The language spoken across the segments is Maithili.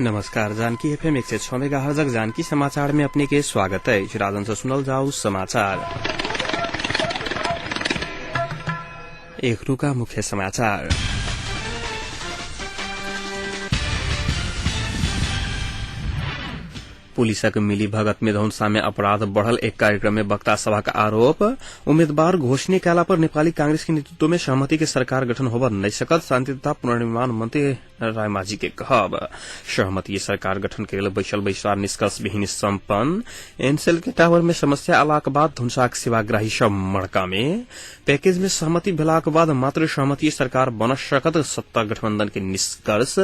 नमस्कार, जानकी एफएम 106 मेगाहर्जक जानकी समाचार में अपने के स्वागत है। राजन से सुनल जाऊ समाचार। एखनुका मुख्य समाचार। पुलिसक मिली भगत में धौनसा में अपराध बढ़ल एक कार्यक्रम में वक्ता सभा का आरोप। उम्मीदवार घोषणा कयला पर नेपाली कांग्रेस के नेतृत्व में सहमति के सरकार गठन होब नहीं सकत, शांति तथा पुनर्निर्माण मंत्री रायमाझी के कहब। सहमति सरकार गठन के लेल बैसल बैसार निष्कर्ष विहीन सम्पन्न। एनसेल के टावर में समस्या अलाक बाद धुनसाक सेवाग्राही सब मड़का में। पैकेज में सहमति भेलाक बाद मात्र सहमति सरकार बन सकत, सत्ता गठबंधन के निष्कर्ष।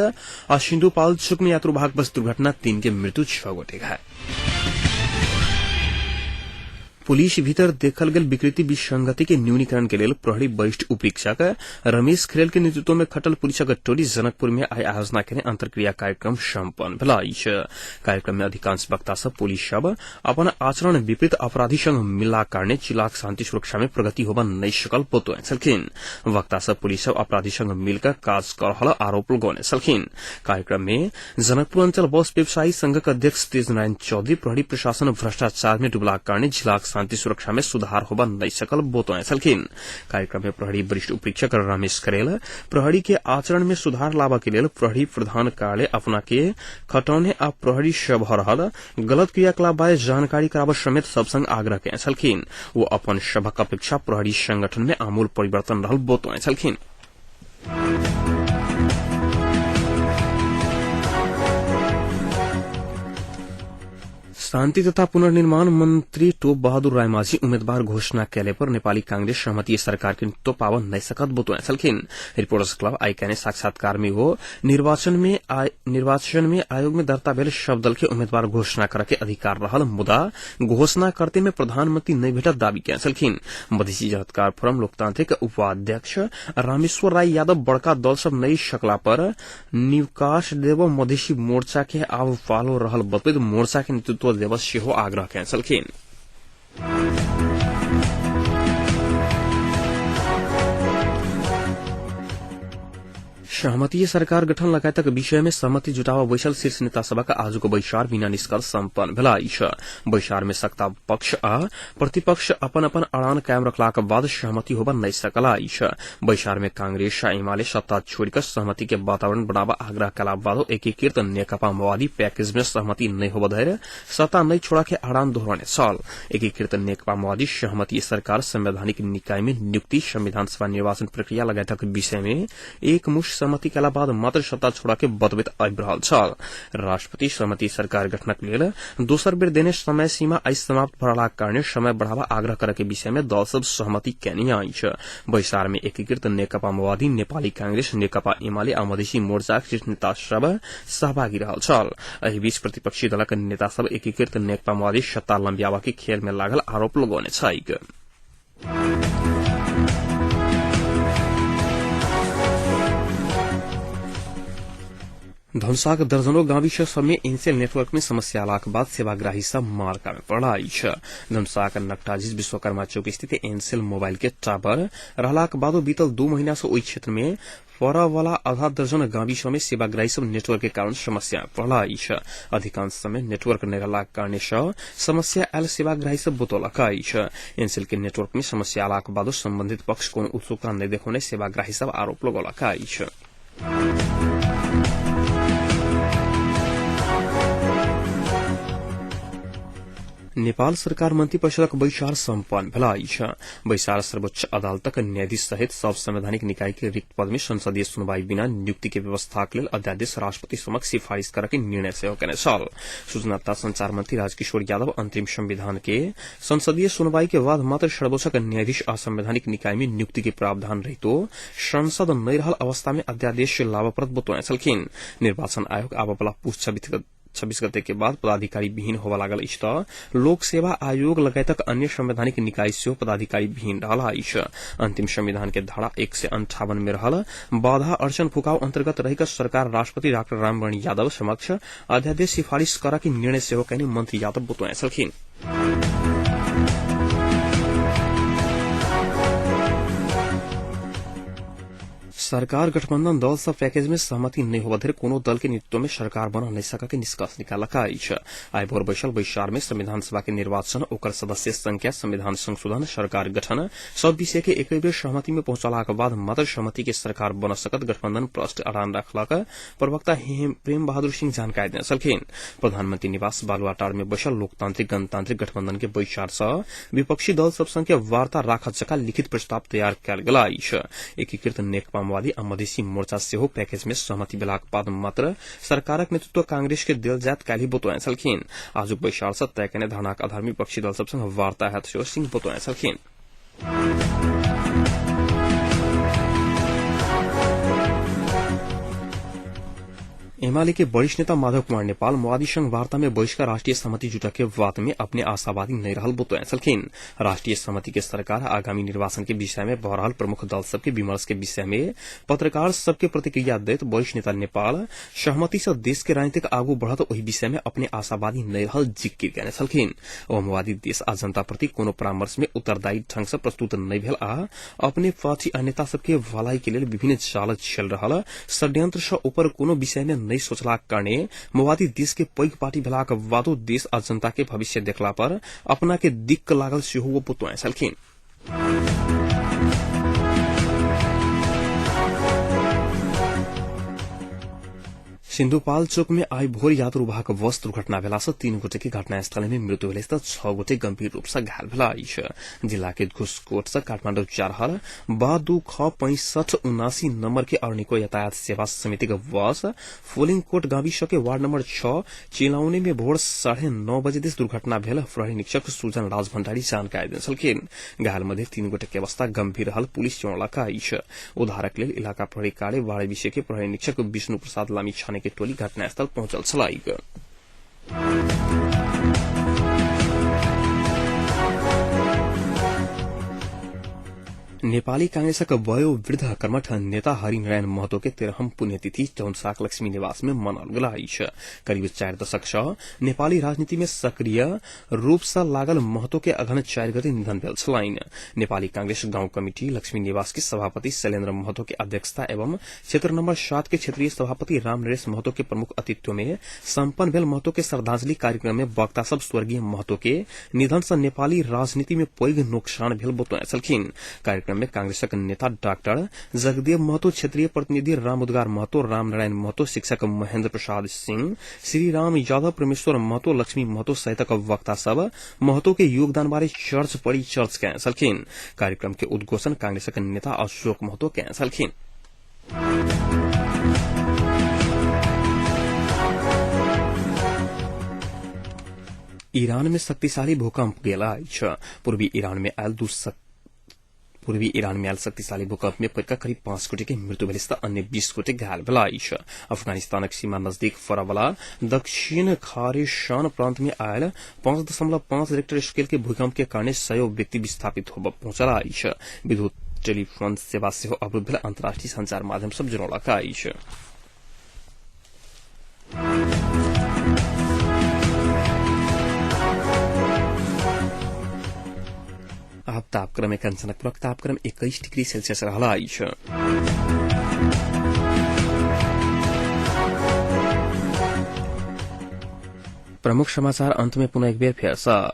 आ सिन्धुपाल्चोक में यात्रुवाहक बस दुर्घटना, 3 के मृत्यु, 6 गोटे घायल। पुलिस भीतर देखल गेल विकृति विसंगति के न्यूनीकरण के लेल प्रहरी वरिष्ठ उपरीक्षक रमेश खरेल के नेतृत्व में खटल पुलिसक टोली जनकपुर में आइ आयोजना केने अंतर्क्रिया कार्यक्रम सम्पन्न भेल अछि। कार्यक्रम में अधिकांश वक्ता सब पुलिस सब अपन आचरण विपरीत अपराधी संग मिललाक कारणे जिलाक शांति सुरक्षा में प्रगति होब नहि सकल बतौने छलखिन। वक्ता सब पुलिस सब अपराधी संग मिलकर काज कर रहल आरोप लगौने छलखिन। कार्यक्रम में जनकपुर अंचल बस व्यवसायी संघक अध्यक्ष तेजनारायण चौधरी प्रहरी प्रशासन भ्रष्टाचार में डूबलाक कारणे जिलाक शांति सुरक्षा में सुधार होबा नहीं सकल बतौने छलखिन। कार्यक्रम में प्रहरी वरिष्ठ उपरीक्षक रमेश खरेल प्रहरी के आचरण में सुधार लाबा के लेल प्रहरी प्रधान कार्यालय अपना के खटौने आ प्रहरी सब रहल गलत क्रियाकलाप बारे जानकारी कराबऽ समेत सब संग आग्रह केने छलखिन। ओ अपन सभक अपेक्षा प्रहरी संगठन में आमूल परिवर्तन रहल बतौने छलखिन। शांति तथा पुनर्निर्माण मंत्री टोप बहादुर रायमाझी उम्मीदवार घोषणा केले पर नेपाली कांग्रेस सहमति सरकार के नेतृत्व पावन नहीं सकत बतौने छलखिन। रिपोर्टर्स क्लब आइ केने साक्षात्कार में हो निर्वाचन में आयोग में दर्ता भेल सब दल के उम्मीदवार घोषणा करे के अधिकार रहल, मुदा घोषणा करते में प्रधानमंत्री नहीं भेटत दावी केने छलखिन। मधेसी जगतकार फोरम लोकतांत्रिक उपाध्यक्ष रामेश्वर राय यादव बड़का दल सब नहीं सकला पर निवकाश देव मधेसी मोर्चा के आब पालो रहल बतबैत मोर्चा के नेतृत्व देव सेहो आग्रह केने छलखिन। सहमति सरकार गठन लगायतक विषय में सहमति जुटावा बैसल शीर्ष नेता सभा आजुको बैसार बिना निष्कर्ष सम्पन्न भेल अछि। बैसार में सत्ता पक्ष आ प्रतिपक्ष अपन अपन अड़ान कायम रखलाक बाद सहमति होब नहीं सकल अछि। बैसार में कांग्रेस आ एमाले सत्ता छोड़िक सहमति के वातावरण बनाबा आग्रह कला बादो एकीकृत नेकपा माओवादी पैकेज में सहमति नहीं होब धरि सत्ता नहीं छोड़ा के अड़ान दोहराने छल। एकीकृत नेकपा माओवादी सहमति सरकार संवैधानिक निकाय में नियुक्ति, संविधान सभा निर्वाचन प्रक्रिया लगायतक विषय में एकमुष्ट सहमति केला बाद मात्र सत्ता छोड़ा के बतबैत आबि रहल छल। राष्ट्रपति सहमति सरकार गठनक लेल दोसर बेर देने समय सीमा आइ समाप्त भरलाक कारणे समय बढ़ावा आग्रह करे के विषय में दल सब सहमति केने अछि। बैसार में एकीकृत नेकपा माओवादी, नेपाली कांग्रेस, नेकपा एमाले आ मधेसी मोर्चाक शीर्ष नेता सब सहभागी रहल छल। एहि बीच प्रतिपक्षी दलक नेता सब एकीकृत नेकपा माओवादी सत्ता लम्बियाबा के खेल में लागल आरोप लगौने छैक। धनुषाक दर्जनों गाविस सब में एनसेल नेटवर्क में समस्या अलाक बाद सेवाग्राही सब मारका में पड़ल अछि। धनुषाक नकटाझीज विश्वकर्मा चौक स्थित एनसेल मोबाइल के टावर रहलाक बादो बीतल 2 महीना से ओहि क्षेत्र में पड़ऽ वाला आधा दर्जन गाविस में सेवाग्राही सब नेटवर्क के कारण समस्या पड़ल अछि। अधिकांश समय नेटवर्क नहि रहलाक कारणे सँ समस्या आयल सेवाग्राही सब बतौलक अछि। एनसेल के नेटवर्क में समस्या अलाक बादो संबंधित पक्ष कोनो उत्सुकता नहि देखौने सेवाग्राही सब आरोप लगौलक अछि। नेपाल सरकार मंत्री परिषदक बैसार सम्पन्न भेल अछि। बैसार सर्वोच्च अदालतक न्यायाधीश सहित सब संवैधानिक निकाय के रिक्त पद में संसदीय सुनवाई बिना नियुक्ति के व्यवस्थाक लेल अध्यादेश राष्ट्रपति समक्ष सिफारिश करऽ के निर्णय सेहो केने छल। सूचना तथा संचार मंत्री राजकिशोर यादव अंतरिम संविधान के संसदीय सुनवाई के बाद मात्र सर्वोच्चक न्यायाधीश आ संवैधानिक निकाय में नियुक्ति के प्रावधान रहितो संसद नहि रहल अवस्था में अध्यादेश लाबऽ पड़त बतौने छलखिन। निर्वाचन आयोग आबऽ वाला पुस 26 गते के बाद पदाधिकारी विहीन होबऽ लागल अछि त लोक सेवा आयोग लगायतक अन्य संवैधानिक निकाय सेहो पदाधिकारी विहीन रहल अछि। अंतिम संविधान के धारा 158 में रहल बाधा अड़चन फुकाव अंतर्गत रहिक सरकार राष्ट्रपति डाक्टर रामवरण यादव समक्ष अध्यादेश सिफारिश करऽ के निर्णय सेहो केने मंत्री यादव बतौने छलखिन। सरकार गठबंधन दल सब पैकेज में सहमति नहीं होबा धरि कोनो दल के नेतृत्व में सरकार बन नहीं सक के निष्कर्ष निकालक अछि। आइ भोर बैसल बैसार में संविधान सभा के निर्वाचन, ओकर सदस्य संख्या, संविधान संशोधन, सरकार गठन सब विषय के एकै बेर सहमति में पहुंचलाक बाद मात्र सहमति के सरकार बन सकत गठबंधन प्रश्न अड़ान रखलक प्रवक्ता प्रेम बहादुर सिंह जानकारी देने छलखिन। प्रधानमंत्री निवास बालुवाटार में बैसल लोकतांत्रिक गणतांत्रिक गठबंधन के बैसार सँ विपक्षी दल सब संग के वार्ता राखत जका लिखित प्रस्ताव तैयार कयल गेल अछि। एकीकृत नेकपा माओवादी आ मधेसी मोर्चा सेहो पैकेज में सहमति भेलाक बाद मात्र सरकारक नेतृत्व कांग्रेस के देल जायत काल्हि बतौने छलखिन। आजुक बैसार सँ तय केने धारणाक आधार में विपक्षी दल सब संग वार्ता हैत सेहो सिंह बतौने छलखिन। एमाले के वरिष्ठ नेता माधव कुमार नेपाल माओवादी संघ वार्ता में बहिष्कार राष्ट्रीय सहमति जुटक के बात में अपने आशावादी नहीं रहल बतौने छलखिन। राष्ट्रीय सहमति के सरकार आगामी निर्वाचन के विषय में भऽ रहल प्रमुख दल सबके विमर्श के विषय में पत्रकार सबके प्रतिक्रिया दैत वरिष्ठ नेता नेपाल सहमति से देश के राजनीतिक आगू बढ़त ओहि विषय में अपने आशावादी नहीं रहल जिक्र केने छलखिन। ओ माओवादी देश आ जनता प्रति कोनो परामर्श में उत्तरदायी ढंग से प्रस्तुत नहीं भेल आ अपने पार्टी आ नेता सबके भलाई के लेल विभिन्न चाल चल रहल षड्यंत्र से ऊपर कोनो विषय में नहीं सोचलाक कारणे माओवादी देश के पैघ पार्टी भेलाक बादो देश आ जनता के भविष्य देखला पर अपना के दिक्क लागल सेहो ओ बतौने छलखिन। सिन्धुपाल्चोक में आइ भोर यात्रुवाहक बस दुर्घटना भेला से 3 गोटे के घटनास्थल में मृत्यु भेल त 6 गोटे गंभीर रूप से घायल भेल अछि। जिला के घुसकोट से काठमाडौँ जा रहल बा 2 ख 65 79 नंबर के अरनिको यातायात सेवा समिति के बस फोलिङकोट गाविस के वार्ड नंबर 6 चिलाउने में भोर 9:30 बजे this दुर्घटना भेल प्रहरी निरीक्षक सुजन राज भण्डारी जानकारी देने छलखिन। घायल मध्ये 3 गोटे के अवस्था गंभीर रहल पुलिस जनौलक अछि। उद्धारक लेल इलाका प्रहरी कार्य बाह्र विषय के प्रहरी निरीक्षक विष्णु प्रसाद लामी छाने के टोली घटनास्थल पहुंचल छलैक। नेपाली कांग्रेसक वयोवृद्ध कर्मठ नेता हरिनारायण महतो के 13म पुण्यतिथि चौनसाक लक्ष्मी निवास में मनाओल गेल अछि। करीब 4 दशक सँ नेपाली राजनीति में सक्रिय रूप सँ लागल महतो के अघन 4 गते निधन भेल छलनि। नेपाली कांग्रेस गांव कमिटी लक्ष्मी निवास के सभापति शैलेन्द्र महतो के अध्यक्षता एवं क्षेत्र नंबर 7 के क्षेत्रीय सभापति राम नरेश महतो के प्रमुख अतिथ्य में सम्पन्न भेल महतो के श्रद्धांजलि कार्यक्रम में वक्ता सब स्वर्गीय महतो के निधन सँ नेपाली राजनीति में पैघ नोकसान भेल बतौने छलखिन। कार्यक्रम में कांग्रेसक नेता डाक्टर जगदेव महतो, क्षेत्रीय प्रतिनिधि रामउद्गार महतो, रामनारायण महतो, शिक्षक महेन्द्र प्रसाद सिंह, श्री राम यादव, परमेश्वर महतो, लक्ष्मी महतो सहितक वक्ता सब महतो के योगदान बारे चर्च परिचर्च केने छलखिन। कार्यक्रम के उद्घोषण कांग्रेसक नेता अशोक महतो केने छलखिन। ईरान में शक्तिशाली भूकंप गेल अछि। पूर्वी ईरान में आयल शक्तिशाली भूकंप में पड़िकऽ करीब 5 गोटे के मृत्यु भेल त अन्य 20 गोटे घायल भेल अछि। अफगानिस्तानक सीमा नजदीक फरवला दक्षिण खारेशान प्रांत में आयल 5.5 रेक्टर स्केल के भूकंप के कारणे सयौं व्यक्ति विस्थापित होबय पहुंचल अछि। विद्युत टेलीफोन सेवा सेहो अवरुद्ध भेल अंतर्राष्ट्रीय संचार माध्यम सब जनौलक अछि। आब तापक्रम कंचनपुरक तापक्रम 21 डिग्री सेल्सियस रहल अछि। प्रमुख समाचार अंत में पुनः एक बेर फेर सँ।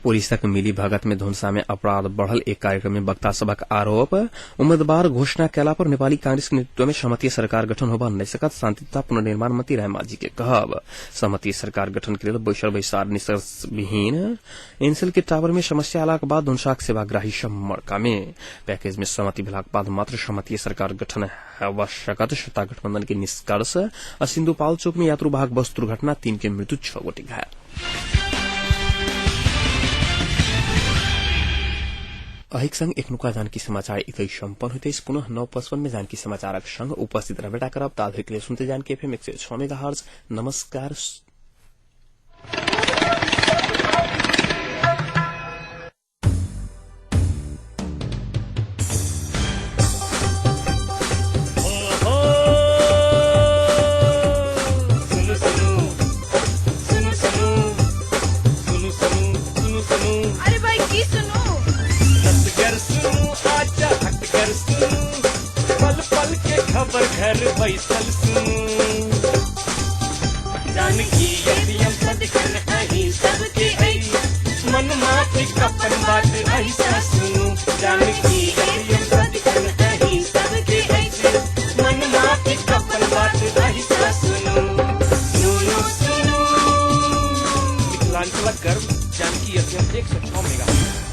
पुलिसक मिली भगत में धुनसा में अपराध बढ़ल एक कार्यक्रम में वक्ता सभक आरोप। उम्मीदवार घोषणा केला पर नेपाली कांग्रेस के नेतृत्व में सहमति सरकार गठन होबा नहि सकत शान्ति तथा पुनर्निर्माण मंत्री रायमाझी के कहब। सहमति सरकार गठन के लेल बैसल बैसार निष्कर्ष विहीन। एनसेल के टावर में समस्या आलाक बाद धुनसाक सेवाग्राही सब मड़का में। पैकेज में सहमति भेलाक बाद मात्र सहमति सरकार गठन हेबा सकत सत्ता गठबंधन के निष्कर्ष। सिन्धुपाल्चोक में यात्रुवाहक बस दुर्घटना 3 के मृत्यु 6 गोटे घायल। अहिक संग एखनुका जानकी समाचार इतै सम्पन्न होइत अछि। पुनः 9:55 में जानकी समाचारक संग उपस्थित रहबेटा करब। ताधरिक लेल सुनते जानकी एफएम 106 मेगाहर्ज। नमस्कार। सुनु सुनु सुनु सुनु सुनु सुनु। अरे भाई बैसल सुनू। जानकी एफएम सदिखन अहीं सबके अछि, मन माफिक अपन बात अहिसँ सुनू। जानकी एफएम सदिखन अहीं सबके अछि, मन माफिक अपन बात अहिसँ सुनू। सुनू सुनू। मिथिलांचलक गर्व जानकी एफएम 106 मेगा।